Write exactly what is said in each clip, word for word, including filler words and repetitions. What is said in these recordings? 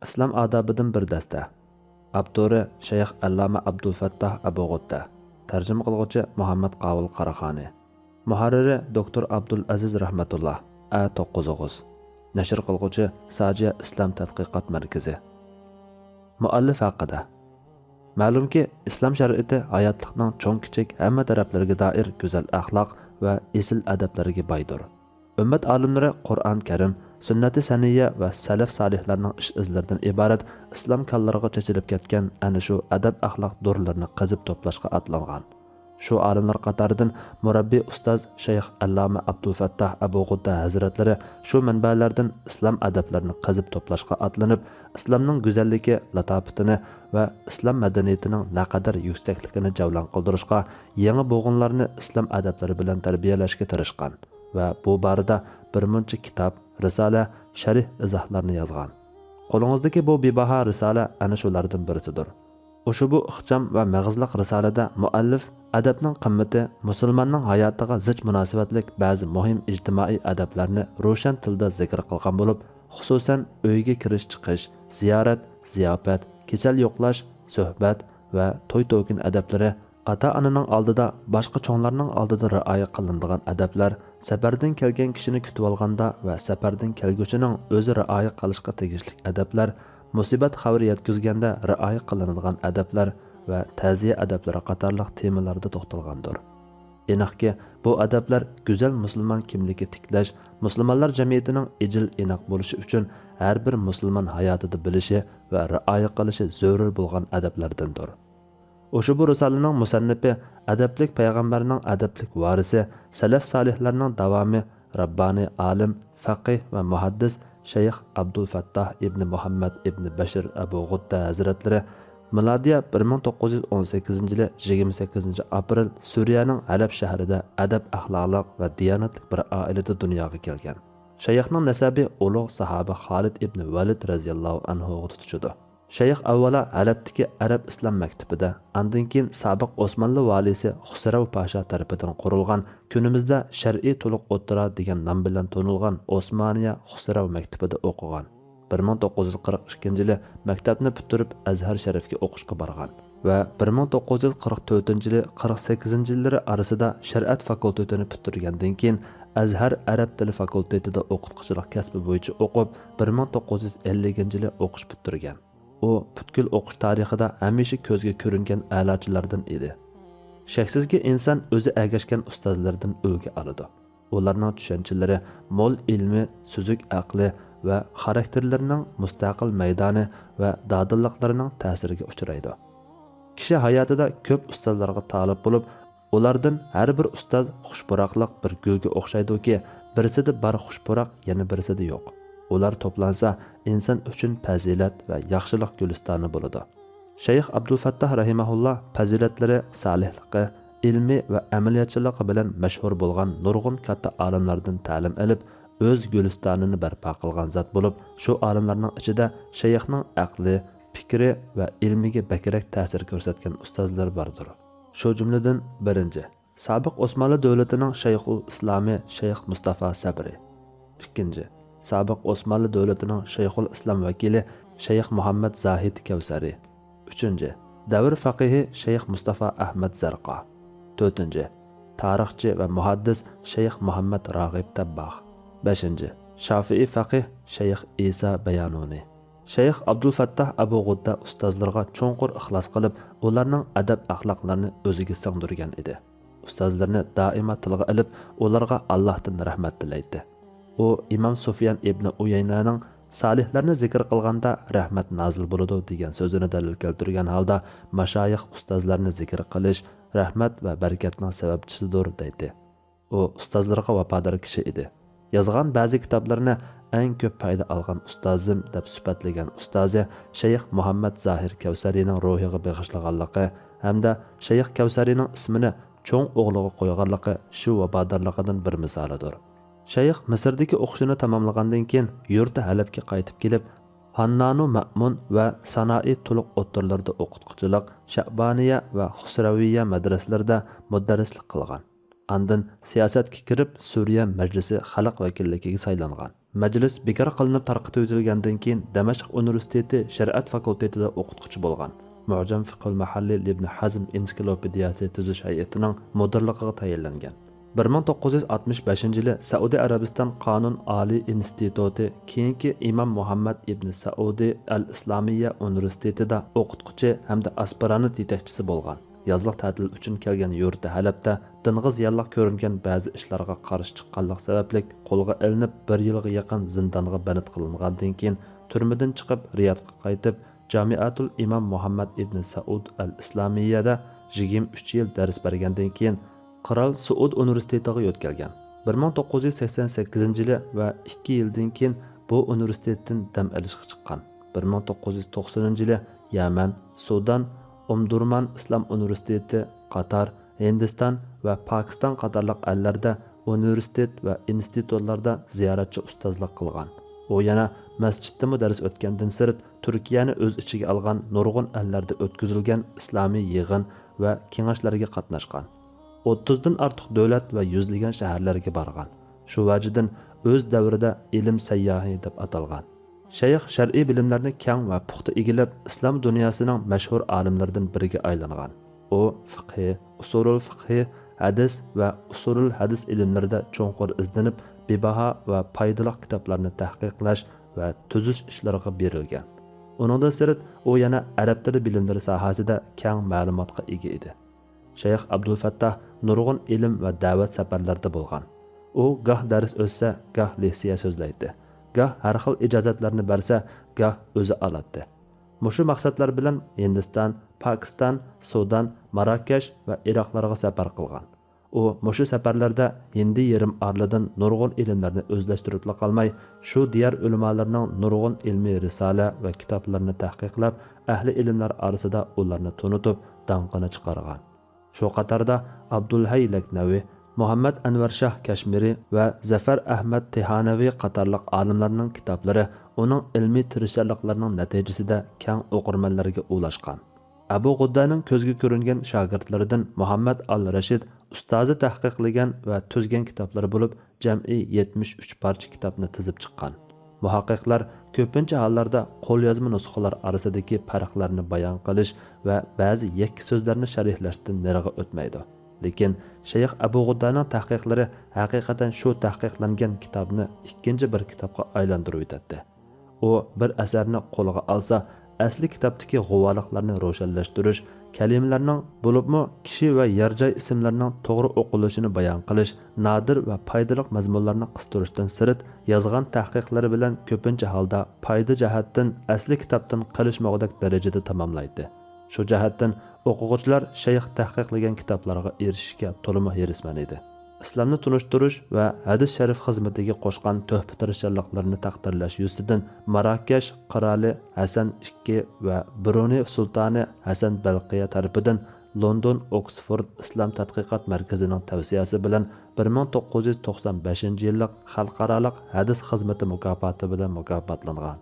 ئىسلام ئادابىدىن بىر دەستە. ئاپتورى شەيخ ئەللامە ئابدۇلفەتتاھ ئەبۇ غۇددە. تەرجىمە قىلغۇچى مۇھەممەد قاۋۇل قاراخانى. مۇھەررىرى دوكتور ئابدۇلئەزىز رەھمەتۇللا، ئە توققۇز ئوغۇز. نەشر قىلغۇچى ساجىيە ئىسلام تەتقىقات مەركىزى. مۇئەللىپ ھەققىدە. مەلۇمكى، ئىسلام شەرىئىتى ھاياتلىقنىڭ چوڭ-كىچىك ھەممە تەرەپلىرىگە دائىر گۈزەل ئەخلاق ۋە ئېسىل ئەدەپلەرگە بايدۇر. ئۈممەت ئالىملىرى قۇرئان كەرىم، سۈننەتى سەنىيە ۋە سەلەف سالىھلارنىڭ ئىش ئىزلىرىدىن ئىبارەت ئىسلام كانلىرىغا چېچىلىپ كەتكەن ئەنە شۇ ئەدەپ-ئەخلاق دۇرلىرىنى قېزىپ توپلاشقا ئاتلانغان. شۇ ئالىملار قاتارىدىن مۇرەببىي ئۇستاز شەيخ ئەللامە ئابدۇلفەتتاھ ئەبۇ غۇددا ھەزرەتلىرى شۇ مەنبەلەردىن ئىسلام ئەدەپلىرىنى قېزىپ توپلاشقا ئاتلىنىپ، ئىسلامنىڭ گۈزەللىكى، لاتاپىتىنى ۋە ئىسلام مەدەنىيىتىنىڭ نەقەدەر يۈكسەكلىكىنى جەۋلان قىلدۇرۇشقا، يېڭى بوغۇنلارنى ئىسلام ئەدەپلىرى بىلەن تەربىيەلەشكە تىرىشقان ۋە بۇ بارىدا بىر مۇنچە كىتاب، رىسالە، شەرھ ئىزاھلارنى يازغان. قولىڭىزدىكى بۇ بىباھا رىسالە ئەنە شۇلاردىن بىرسىدۇر. ئۇشبۇ ئىخچام ۋە مېغىزلىق رىسالىدە مۇئەللىپ ئەدەپنىڭ قىممىتى، مۇسۇلماننىڭ ھاياتىغا زىچ مۇناسىۋەتلىك بەزى مۇھىم ئىجتىمائىي ئەدەپلەرنى روشەن تىلدا زىكىر قىلغان بولۇپ، خۇسۇسەن، ئۆيگە كىرىش-چىقىش، زىيارەت، زىياپەت، كېسەل يوقلاش، سۆھبەت ۋە توي-توكۇن ئەدەپلىرى، ئاتا-ئانىنىڭ ئالدىدا، باشقا چوڭلارنىڭ ئالدىدا رىئايە قىلىنىدىغان ئەدەپلەر، سەپەردىن كەلگەن كىشىنى كۈتۈۋالغاندا ۋە سەپەردىن كەلگۈچىنىڭ ئۆزى رىئايە قىلىشقا تېگىشلىك ئەدەپلەر، مۇسىبەت خەۋىرى يەتكۈزگەندە رىئايە قىلىنىدىغان ئەدەپلەر ۋە تەزىيە ئەدەپلىرى قاتارلىق تېمىلاردا توختالغاندۇر. ئېنىقكى، بۇ ئەدەپلەر گۈزەل مۇسۇلمان كىملىكى تىكلەش، مۇسۇلمانلار جەمئىيىتىنىڭ ئىجىل ئىناق بولۇشى ئۈچۈن ھەر بىر مۇسۇلمان ھاياتىدا بىلىشى ۋە رىئايە قىلىشى زۆرۈر بولغان ئەدەپلەردىندۇر. ئۇشبۇ رىسالىنىڭ مۇسەننىپى، ئەدەپلىك پەيغەمبەرنىڭ ئەدەپلىك ۋارىسى، سەلەف سالىھلارنىڭ داۋامى، رەببانىي ئالىم، فەقىھ ۋە مۇھەددىس شەيخ ئابدۇلفەتتاھ ئىبنى مۇھەممەد ئىبنى بەشىر ئەبۇ غۇددا ھەزرەتلىرى مىلادىيە بىر مىڭ توققۇز يۈز ئون سەككىزىنچى يىلى يىگىرمە سەككىزىنچى ئاپرېل سۈرىيەنىڭ ھەلەب شەھىرىدە ئەدەپ-ئەخلاقلىق ۋە دىيانەتلىك بىر ئائىلىدە دۇنياغا كەلگەن. شەيخنىڭ نەسەبى ئۇلۇغ ساھابە خالىد ئىبنى ۋەلىد رەزىياللاھۇ ئەنھۇغا تۇتىشىدۇ. شەيخ ئاۋۋالا ھەلەبتىكى ئەرەب ئىسلام مەكتىپىدە، ئاندىن كېيىن سابىق ئوسمانلى ۋالىسى خۇسرەۋ پاشا تەرىپىدىن قۇرۇلغان، كۈنىمىزدە شەرئىي تولۇق ئوتتۇرا دېگەن نام بىلەن تونۇلغان ئوسمانىيە خۇسرەۋ مەكتىپىدە ئوقۇغان. بىر مىڭ توققۇز يۈز قىرىق ئىككىنچى يىلى مەكتەپنى پۈتتۈرۈپ ئەزھەر شەرىفكە ئوقۇشقا بارغان ۋە بىر مىڭ توققۇز يۈز قىرىق تۆتىنچى يىلى قىرىق سەككىزىنچى يىللىرى ئارىسىدا شەرىئەت فاكۇلتېتىنى پۈتتۈرگەندىن كېيىن ئەزھەر ئەرەب تىلى فاكۇلتېتىدا ئوقۇتقۇچىلىق كەسپى بويىچە ئوقۇپ، بىر مىڭ توققۇز يۈز ئەللىكىنچى يىلى ئوقۇش پۈتتۈرگەن. ئۇ پۈتكۈل ئوقۇش تارىخىدا ھەمىشە كۆزگە كۆرۈنگەن ئەلاچىلاردىن ئىدى. شەكسىزكى، ئىنسان ئۆزى ئەگەشكەن ئۇستازلىرىدىن ئۈلگە ئالىدۇ. ئۇلارنىڭ چۈشەنچىلىرى مول ئىلمى، سۈزۈك ئەقلى ۋە خاراكتېرلىرىنىڭ مۇستەقىل مەيدانى ۋە دادىللىقلىرىنىڭ تەسىرىگە ئۇچرايدۇ. كىشى ھاياتىدا كۆپ ئۇستازلارغا تالىپ بولۇپ، ئۇلاردىن ھەر بىر ئۇستاز خۇش پۇراقلىق بىر گۈلگە ئوخشايدۇكى، بىرسىدە بار خۇش پۇراق، يەنە بىرسىدە يوق. ئۇلار توپلانسا، ئىنسان ئۈچۈن پەزىلەت ۋە ياخشىلىق گۈلىستانى بولىدۇ. شەيخ ئابدۇلفەتتاھ رەھىمەھۇللا پەزىلەتلىرى، سالىھلىقى، ئىلمى ۋە ئەمەلىيەتچىلىقى بىلەن مەشھۇر بولغان نۇرغۇن كاتتا ئالىملاردىن تەلىم ئېلىپ، ئۆز گۈلىستانىنى بەرپا قىلغان زات بولۇپ، شۇ ئالىملارنىڭ ئىچىدە شەيخنىڭ ئەقلى، پىكرى ۋە ئىلمىگە بەكرەك تەسىر كۆرسەتكەن ئۇستازلىرى باردۇر. شۇ جۈملىدىن بىرىنچى، سابىق ئوسمانلى دۆلىتىنىڭ شەيخۇل ئىسلامى شەيخ مۇستافا سەبرى. ئىككىنچى، سابىق ئوسمانلى دۆلىتىنىڭ شەيخۇل ئىسلام ۋەكىلى شەيخ مۇھەممەد زاھىد كەۋسەرى. ئۈچىنچى، دەۋر فەقىھى شەيخ مۇستافا ئەھمەد زەرقا. تۆتىنچى، تارىخچى ۋە مۇھەددىس شەيخ مۇھەممەد راغىب تەبباغ. بەشىنچى، شافىئىي فەقىھ شەيخ ئىسا بەيانۇنى. شەيخ ئابدۇلفەتتاھ ئەبۇ غۇددا ئۇستازلىرىغا چوڭقۇر ئىخلاس قىلىپ، ئۇلارنىڭ ئەدەپ-ئەخلاقلىرىنى ئۆزىگە سىڭدۈرگەن ئىدى. ئۇستازلىرىنى دائىما تىلغا ئېلىپ، ئۇلارغا ئاللاھتىن رەھمەت تىلەيتتى. ئۇ ئىمام سۇفيان ئىبنى ئۇيەينەنىڭ سالىھلارنى زىكىر قىلغاندا رەھمەت نازىل بولىدۇ دېگەن سۆزىنى دەلىل كەلتۈرگەن ھالدا، ماشايىخ ئۇستازلارنى زىكىر قىلىش رەھمەت ۋە بەرىكەتنىڭ سەۋەبچىسىدۇر دەيتتى. ئۇ ئۇستازلىرىغا ۋاپادار كىشى ئىدى. يازغان بەزى كىتابلىرىنى ئەڭ كۆپ پايدا ئالغان ئۇستازىم دەپ سۈپەتلىگەن ئۇستازى شەيخ مۇھەممەد زاھىر كەۋسەرىنىڭ روھىغا بېغىشلىغانلىقى ھەمدە شەيخ كەۋسەرىنىڭ ئىسمىنى چوڭ ئوغلىغا قويغانلىقى شۇ ۋاپادارلىقىدىن بىر مىسالىدۇر. شەيخ مىسىردىكى ئوقۇشىنى تاماملىغاندىن كېيىن يۇرتى ھەلەبكە قايتىپ كېلىپ، ھاننانۇ مەئمۇن ۋە سانائى تولۇق ئوتتۇرىلىرىدا ئوقۇتقۇچىلىق، شەئبانىيە ۋە خۇسرەۋىيە مەدرەسىلىرىدە مۇدەررىسلىك قىلغان. ئاندىن سىياسەتكە كىرىپ، سۈرىيە مەجلىسى خەلق ۋەكىللىكىگە سايلانغان. مەجلىس بىكار قىلىنىپ تارقىتىۋېتىلگەندىن كېيىن، دەمەشق ئۇنىۋېرسىتېتى شەرىئەت فاكۇلتېتىدا ئوقۇتقۇچى بولغان. مۇئجەم فىقھۇل مەھەللى لىبنى ھەزم ئېنسىكلوپېدىيەسى تۈزۈش ھەيئىتىنىڭ مۇدىرلىقىغا تەيىنلەنگەن. بىر مىڭ توققۇز يۈز ئاتمىش بەشىنچى يىلى سەئۇدى ئەرەبىستان قانۇن ئالىي ئىنستىتۇتى، كېيىنكى ئىمام مۇھەممەد ئىبنى سەئۇدى ئەل ئىسلامىيە ئۇنىۋېرسىتېتىدا ئوقۇتقۇچى ھەمدە ئاسپىرانت يېتەكچىسى بولغان. يازلىق تەتىل ئۈچۈن كەلگەن يۇرتى ھەلەبتە دىنغا زىيانلىق كۆرۈنگەن بەزى ئىشلارغا قارشى چىققانلىق سەۋەبلىك قولغا ئېلىنىپ، بىر يىلغا يېقىن زىندانغا بەند قىلىنغاندىن كېيىن، تۈرمىدىن چىقىپ، رىيادقا قايتىپ، جامىئەتۇل ئىمام مۇھەممەد ئىبنى سەئۇد ئەل ئىسلامىيەدە يىگىرمە ئۈچ يىل دەرس بەرگەندىن كېيىن، قىرال سۇئۇد ئۇنىۋېرسىتېتىغا يۆتكەلگەن. بىر مىڭ توققۇز يۈز سەكسەن سەككىزىنچى يىلى ۋە ئىككى يىلدىن كېيىن بۇ ئۇنىۋېرسىتېتتىن دەم ئېلىشقا چىققان. بىر مىڭ توققۇز يۈز توقسىنىنچى يىلى يەمەن، سۇدان، ئومدۇرمان ئىسلام ئۇنىۋېرسىتېتى، قاتار، ھىندىستان ۋە پاكىستان قاتارلىق ئەللەردە ئۇنىۋېرسىتېت ۋە ئىنستىتۇتلاردا زىيارەتچى ئۇستازلىق قىلغان. ئۇ يەنە مەسچىتتىمۇ دەرس ئۆتكەندىن سىرت، تۈركىيەنى ئۆز ئىچىگە ئالغان نۇرغۇن ئەللەردە ئۆتكۈزۈلگەن ئىسلامىي يىغىن ۋە كېڭەشلەرگە قاتناشقان. ئوتتۇزدىن ئارتۇق دۆلەت ۋە يۈزلىگەن شەھەرلەرگە بارغان. شۇ ۋەجىدىن ئۆز دەۋرىدە ئىلىم سەيياھى دەپ ئاتالغان. شەيخ شەرئىي بىلىملەرنى كەڭ ۋە پۇختا ئىگىلەپ، ئىسلام دۇنياسىنىڭ مەشھۇر ئالىملىرىدىن بىرىگە ئايلانغان. ئۇ فىقھى، ئۇسۇلۇل فىقھى، ھەدىس ۋە ئۇسۇلۇل ھەدىس ئىلىملىرىدە چوڭقۇر ئىزدىنىپ، بىباھا ۋە پايدىلىق كىتابلارنى تەھقىقلەش ۋە تۈزۈش ئىشلىرىغا بېرىلگەن. ئۇنىڭدىن سىرت، ئۇ يەنە ئەرەب تىلى بىلىملىرى ساھەسىدە كەڭ مەلۇماتقا ئىگە ئىدى. شەيخ ئابدۇلفەتتاھ نۇرغۇن ئىلىم ۋە دەۋەت سەپەرلىرىدە بولغان. ئۇ گاھ دەرس ئۆتسە، گاھ لېكسىيە سۆزلەيتتى، گاھ ھەر خىل ئىجازەتلەرنى بەرسە، گاھ ئۆزى ئالاتتى. مۇشۇ مەقسەتلەر بىلەن ھىندىستان، پاكىستان، سۇدان، ماراكەش ۋە ئىراقلارغا سەپەر قىلغان. ئۇ مۇشۇ سەپەرلەردە ھىندى يېرىم ئارىلىدىن نۇرغۇن ئىلىملەرنى ئۆزلەشتۈرۈپلا قالماي، شۇ دىيار ئۆلىمالىرىنىڭ نۇرغۇن ئىلمىي رىسالە ۋە كىتابلىرىنى تەھقىقلەپ، ئەھلى ئىلىملەر ئارىسىدا ئۇلارنى تونۇتۇپ، داڭقىنى چىقارغان. شۇ قاتاردا ئابدۇلھەي لەكنەۋى، مۇھەممەد ئەنۋەر شاھ كەشمىرى ۋە زەفەر ئەھمەد تېھانەۋى قاتارلىق ئالىملارنىڭ كىتابلىرى ئۇنىڭ ئىلمىي تىرىشچانلىقلىرىنىڭ نەتىجىسىدە كەڭ ئوقۇرمەنلەرگە ئۇلاشقان. ئەبۇ غۇددانىڭ كۆزگە كۆرۈنگەن شاگىرتلىرىدىن مۇھەممەد ئال رەشىد ئۇستازى تەھقىقلىگەن ۋە تۈزگەن كىتابلىرى بولۇپ، جەمئىي يەتمىش ئۈچ پارچە كىتابنى تىزىپ چىققان. مۇھەققىقلەر كۆپىنچە ھاللاردا قوليازما نۇسخىلار ئارىسىدىكى پەرقلەرنى بايان قىلىش ۋە بەزى يەككە سۆزلەرنى شەرھلەشتىن نېرىغا ئۆتمەيدۇ. لېكىن شەيخ ئەبۇ غۇددانىڭ تەھقىقلىرى ھەقىقەتەن شۇ تەھقىقلەنگەن كىتابنى ئىككىنچى بىر كىتابقا ئايلاندۇرۇۋېتەتتى. ئۇ بىر ئەسەرنى قولىغا ئالسا، ئەسلى كىتابتىكى غۇۋالىقلارنى روشەنلەشتۈرۈش، كەلىمىلەرنىڭ، بولۇپمۇ كىشى ۋە يەر جاي ئىسىملىرىنىڭ توغرا ئوقۇلۇشىنى بايان قىلىش، نادىر ۋە پايدىلىق مەزمۇنلارنى قىستۇرۇشتىن سىرت، يازغان تەھقىقلىرى بىلەن كۆپىنچە ھالدا پايدا جەھەتتىن ئەسلى كىتابتىن قېلىشمىغۇدەك دەرىجىدە تاماملايتتى. شۇ جەھەتتىن ئوقۇغۇچىلار شەيخ تەھقىقلىگەن كىتابلارغا ئېرىشىشكە تولىمۇ ھېرىسمەن ئىدى. ئىسلامنى تونۇشتۇرۇش ۋە ھەدىس شەرىف خىزمىتىگە قوشقان تۆھپە تىرىشچانلىقلىرىنى تەقدىرلەش يۈزىسىدىن ماراكەش قىرالى ھەسەن ئىككى ۋە برۇنېي سۇلتانى ھەسەن بەلقىيە تەرىپىدىن لوندون ئوكسفورد ئىسلام تەتقىقات مەركىزىنىڭ تەۋسىيەسى بىلەن بىر مىڭ توققۇز يۈز توقسان بەشىنچى يىللىق خەلقئارالىق ھەدىس خىزمىتى مۇكاپاتى بىلەن مۇكاپاتلانغان.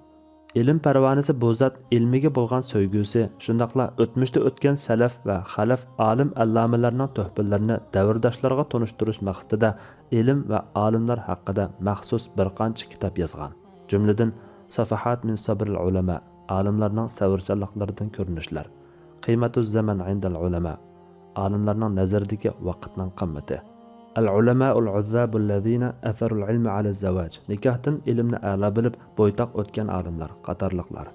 ئىلىم پەرۋانىسى بۇ زات ئىلمىگە بولغان سۆيگۈسى، شۇنداقلا ئۆتمۈشتە ئۆتكەن سەلەف ۋە خەلەف ئالىم ئەللامىلەرنىڭ تۆھپىلىرىنى دەۋرداشلارغا تونۇشتۇرۇش مەقسىتىدە ئىلىم ۋە ئالىملار ھەققىدە مەخسۇس بىر قانچە كىتاب يازغان. جۈملىدىن سافاھات مىن سەبرىل ئۇلەما، ئالىملارنىڭ سەۋرچانلىقلىرىدىن كۆرۈنۈشلەر، قىمەتۇز زەمەن ئىندەل ئۇلەما، ئالىملارنىڭ نەزىرىدىكى ۋاقىتنىڭ قىممىتى، ئەل ئۇلەمائۇل ئۇززابۇللەزىنە ئەسەرۇل ئىلمى ئەلە زەۋاج، نىكاھتىن ئىلىمنى ئەلا بىلىپ بويتاق ئۆتكەن ئالىملار قاتارلىقلار.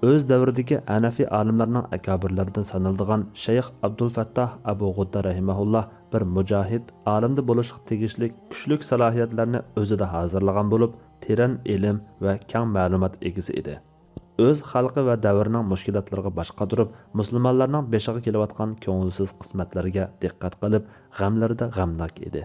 ئۆز دەۋرىدىكى ھەنەفىي ئالىملارنىڭ ئەكابىرلىرىدىن سانىلىدىغان شەيخ ئابدۇلفەتتاھ ئەبۇ غۇددا رەھىمەھۇللا بىر مۇجاھىد، ئالىمدا بولۇشقا تېگىشلىك كۈچلۈك سالاھىيەتلەرنى ئۆزىدە ھازىرلىغان بولۇپ، تېرەن ئىلىم ۋە كەڭ مەلۇمات ئىگىسى ئىدى. ئۆز خەلقى ۋە دەۋرىنىڭ مۈشكۈلاتلىرىغا باش قاتۇرۇپ، مۇسۇلمانلارنىڭ بېشىغا كېلىۋاتقان كۆڭۈلسىز قىسمەتلەرگە دىققەت قىلىپ، غەملىرىدە غەمناك ئىدى.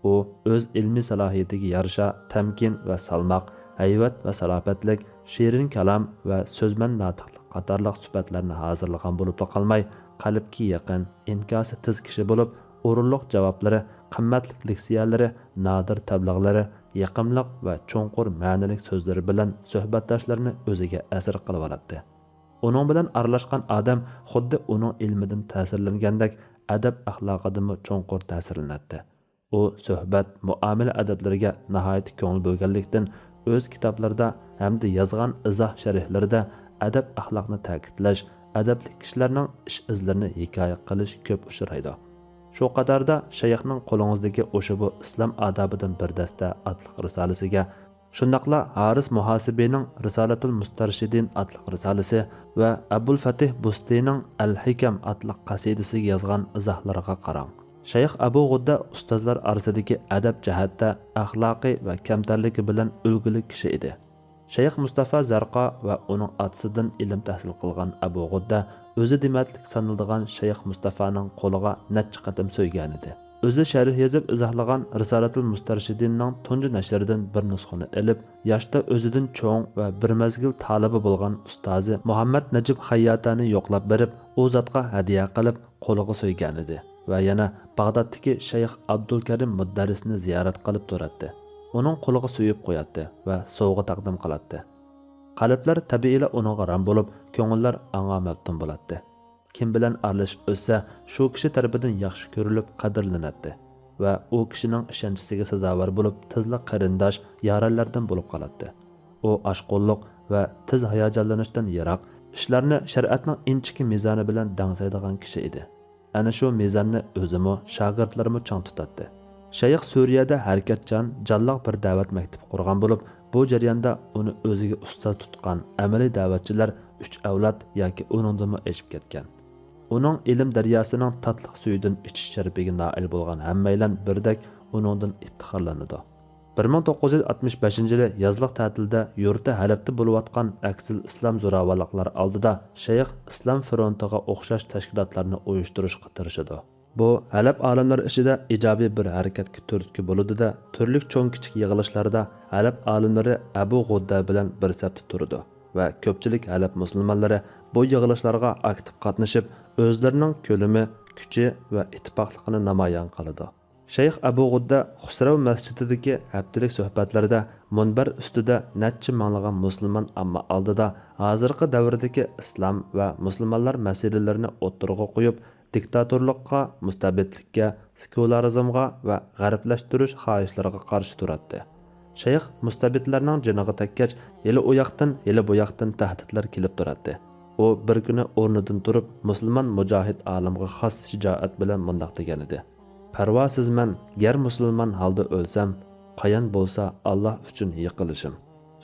ئۇ ئۆز ئىلمىي سالاھىيىتىگە يارىشا تەمكىن ۋە سالماق، ھەيۋەت ۋە سالاپەتلىك، شېرىن كالام ۋە سۆزمەن ناتىقلىق قاتارلىق سۈپەتلەرنى ھازىرلىغان بولۇپلا قالماي، قەلبكە يېقىن، ئىنكاسى تېز كىشى بولۇپ، ئورۇنلۇق جاۋابلىرى، قىممەتلىك لېكسىيەلىرى، نادىر تەبلىغلىرى، يېقىملىق ۋە چوڭقۇر مەنىلىك سۆزلىرى بىلەن سۆھبەتداشلىرىنى ئۆزىگە ئەسىر قىلىۋالاتتى. ئۇنىڭ بىلەن ئارىلاشقان ئادەم خۇددى ئۇنىڭ ئىلمىدىن تەسىرلەنگەندەك ئەدەپ-ئەخلاقىدىنمۇ چوڭقۇر تەسىرلىنەتتى. ئۇ سۆھبەت، مۇئامىلە ئەدەپلىرىگە ناھايىتى كۆڭۈل بۆلگەنلىكتىن، ئۆز كىتابلىرىدا ھەمدە يازغان ئىزاھ شەرھلىرىدە ئەدەپ-ئەخلاقنى تەكىتلەش، ئەدەپلىك كىشىلەرنىڭ ئىش-ئىزلىرىنى ھېكايە قىلىش كۆپ ئۇچرايدۇ. شۇ قاتاردا شەيخنىڭ قولىڭىزدىكى ئۇشبۇ ئىسلام ئادابىدىن بىر دەستە ئاتلىق رىسالىسىگە، شۇنداقلا ھارىس مۇھاسىبىنىڭ رىسالەتۇل مۇستەرشىدىن ئاتلىق رىسالىسى ۋە ئەبۇل فەتىھ بۇستىنىڭ ئەل ھىكەم ئاتلىق قەسىدىسىگە يازغان ئىزاھلىرىغا قاراڭ. شەيخ ئەبۇ غۇددە ئۇستازلار ئارىسىدىكى ئەدەپ جەھەتتە ئەخلاقى ۋە كەمتەرلىكى بىلەن ئۈلگىلىك كىشى ئىدى. شەيخ مۇستافا زەرقا ۋە ئۇنىڭ ئاتىسىدىن ئىلىم تەھسىل قىلغان ئەبۇ غۇددە ئۆزى دېمەتلىك سانىلىدىغان شەيخ مۇستافانىڭ قولىغا نەچچە قېتىم سۆيگەنىدى. ئۆزى شەرھ يېزىپ ئىزاھلىغان رىسالەتۇل مۇستەرشىدىننىڭ تۇنجى نەشرىدىن بىر نۇسخىنى ئېلىپ، ياشتا ئۆزىدىن چوڭ ۋە بىر مەزگىل تالىبى بولغان ئۇستازى مۇھەممەد نەجىپ خەيياتانى يوقلاپ بېرىپ، ئۇ زاتقا ھەدىيە قىلىپ، قولىغا سۆيگەنىدى ۋە يەنە باغدادتىكى شەيخ ئابدۇلكەرىم مۇدەررىسنى زىيارەت قىلىپ تۇراتتى. ئۇنىڭ قولىغا سۆيۈپ قوياتتى ۋە سوۋغا تەقدىم قىلاتتى. قەلبلەر تەبىئىيلا ئۇنىڭغا رام بولۇپ، كۆڭۈللەر ئاڭا مەپتۇن بولاتتى. كىم بىلەن ئارىلىشىپ ئۆتسە، شۇ كىشى تەرىپىدىن ياخشى كۆرۈلۈپ، قەدىرلىنەتتى ۋە ئۇ كىشىنىڭ ئىشەنچىسىگە سازاۋەر بولۇپ، تېزلا قېرىنداش، يارەنلەردىن بولۇپ قالاتتى. ئۇ ئاشقۇنلۇق ۋە تېز ھاياجانلىنىشتىن يىراق، ئىشلارنى شەرىئەتنىڭ ئىنچىكە مىزانى بىلەن دەڭسەيدىغان كىشى ئىدى. ئەنە شۇ مىزاننى ئۆزىمۇ، شاگىرتلىرىمۇ چىڭ تۇتاتتى. شەيخ سۈرىيەدە ھەرىكەتچان، جانلىق بىر دەۋەت مەكتىپى قۇرغان بولۇپ، بۇ جەرياندا ئۇنى ئۆزىگە ئۇستاز تۇتقان ئەمەلىي دەۋەتچىلەر ئۈچ ئەۋلاد ياكى ئۇنىڭدىنمۇ ئېشىپ كەتكەن. ئۇنىڭ ئىلىم دەرياسىنىڭ تاتلىق سۈيىدىن ئىچىش شەرىپىگە نائىل بولغان ھەممەيلەن بىردەك ئۇنىڭدىن ئىپتىخارلىنىدۇ. بىر مىڭ توققۇز يۈز ئاتمىش بەشىنچى يىلى يازلىق تەتىلدە يۇرتى ھەلەبتە بولۇۋاتقان ئەكسىل ئىسلام زوراۋانلىقلار ئالدىدا شەيخ ئىسلام فرونتىغا ئوخشاش تەشكىلاتلارنى ئۇيۇشتۇرۇشقا تىرىشىدۇ. بۇ ھەلەب ئالىملىرى ئىچىدە ئىجابىي بىر ھەرىكەتكە تۈرتكە بولىدۇ-دە، تۈرلۈك چوڭ-كىچىك يىغىلىشلاردا ھەلەب ئالىملىرى ئەبۇ غۇددە بىلەن بىر سەپتە تۇرىدۇ ۋە كۆپچىلىك ھەلەب مۇسۇلمانلىرى بۇ يىغىلىشلارغا ئاكتىپ قاتنىشىپ، ئۆزلىرىنىڭ كۆلىمى، كۈچى ۋە ئىتتىپاقلىقىنى نامايان قىلىدۇ. شەيخ ئەبۇ غۇددە خۇسرەۋ مەسچىتىدىكى ھەپتىلىك سۆھبەتلىرىدە مۇنبەر ئۈستىدە نەچچە مىڭلىغان مۇسۇلمان ئامما ئالدىدا ھازىرقى دەۋردىكى ئىسلام ۋە مۇسۇلمانلار مەسىلىلىرىنى ئوتتۇرىغا قويۇپ، دىكتاتورلۇققا، مۇستەبىتلىككە، سېكۇلارىزمغا ۋە غەربلەشتۈرۈش خاھىشلىرىغا قارشى تۇراتتى. شەيخ مۇستەبىتلەرنىڭ جېنىغا تەگكەچ، ھېلى ئۇ ياقتىن، ھېلى بۇ ياقتىن تەھدىتلەر كېلىپ تۇراتتى. ئۇ بىر كۈنى ئورنىدىن تۇرۇپ، مۇسۇلمان مۇجاھىد ئالىمغا خاس شىجائەت بىلەن مۇنداق دېگەنىدى: «پەرۋاسىزمەن، گەر مۇسۇلمان ھالدا ئۆلسەم، قايان بولسا ئاللا ئۈچۈن يىقىلىشىم.»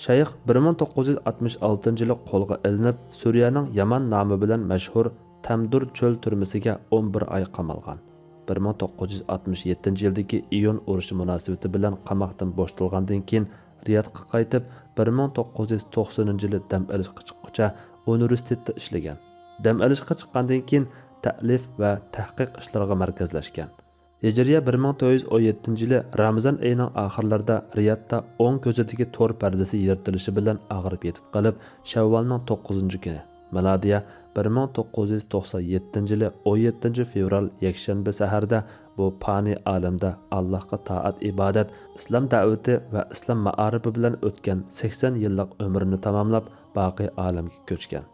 شەيخ بىر مىڭ توققۇز يۈز ئاتمىش ئالتىنچى يىلى قولغا ئېلىنىپ، سۈرىيەنىڭ يامان نامى بىلەن مەشھۇر تەمدۇر چۆل تۈرمىسىگە ئون بىر ئاي قامالغان. بىر مىڭ توققۇز يۈز ئاتمىش يەتتىنچى يىلدىكى ئىيۇن ئۇرۇشى مۇناسىۋىتى بىلەن قاماقتىن بوشىتىلغاندىن كېيىن، رىيادقا قايتىپ، بىر مىڭ توققۇز يۈز توقسىنىنچى يىلى دەم ئېلىشقا چىققۇچە ئۇنىۋېرسىتېتتا ئىشلىگەن. دەم ئېلىشقا چىققاندىن كېيىن، تەئلىپ ۋە تەھقىق ئىشلىرىغا مەركەزلەشكەن. ھىجرىيە بىر مىڭ تۆت يۈز ئون يەتتىنچى يىلى رامىزان ئېيىنىڭ ئاخىرلىرىدا رىيادتا ئوڭ كۆزىدىكى تور پەردىسى يىرتىلىشى بىلەن ئاغرىپ يېتىپ قېلىپ، شەۋۋالنىڭ توققۇزىنچى كۈنى، مىلادىيە بىر مىڭ توققۇز يۈز توقسان يەتتىنچى يىلى ئون يەتتىنچى فېۋرال يەكشەنبە سەھەردە بۇ پانىي ئالەمدە ئاللاھقا تائەت-ئىبادەت، ئىسلام دەۋىتى ۋە ئىسلام مائارىپى بىلەن ئۆتكەن سەكسەن يىللىق ئۆمرىنى تاماملاپ، باقىي ئالەمگە كۆچكەن.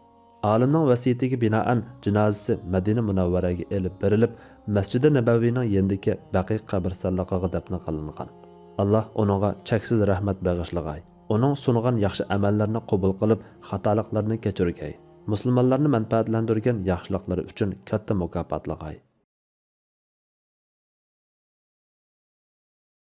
ئالىمنىڭ ۋەسىيىتىگە بىنائەن جىنازىسى مەدىنە مۇنەۋۋەرەگە ئېلىپ بېرىلىپ، مەسجىدى نەبەۋىنىڭ يېنىدىكى بەقىي قەبرىستانلىقىغا دەپنە قىلىنغان. ئاللاھ ئۇنىڭغا چەكسىز رەھمەت بېغىشلىغاي. ئۇنىڭ سۇنغان ياخشى ئەمەللىرىنى قوبۇل قىلىپ، خاتالىقلىرىنى كەچۈرگەي. مۇسۇلمانلارنى مەنپەئەتلەندۈرگەن ياخشىلىقلىرى ئۈچۈن كاتتا مۇكاپاتلىغاي.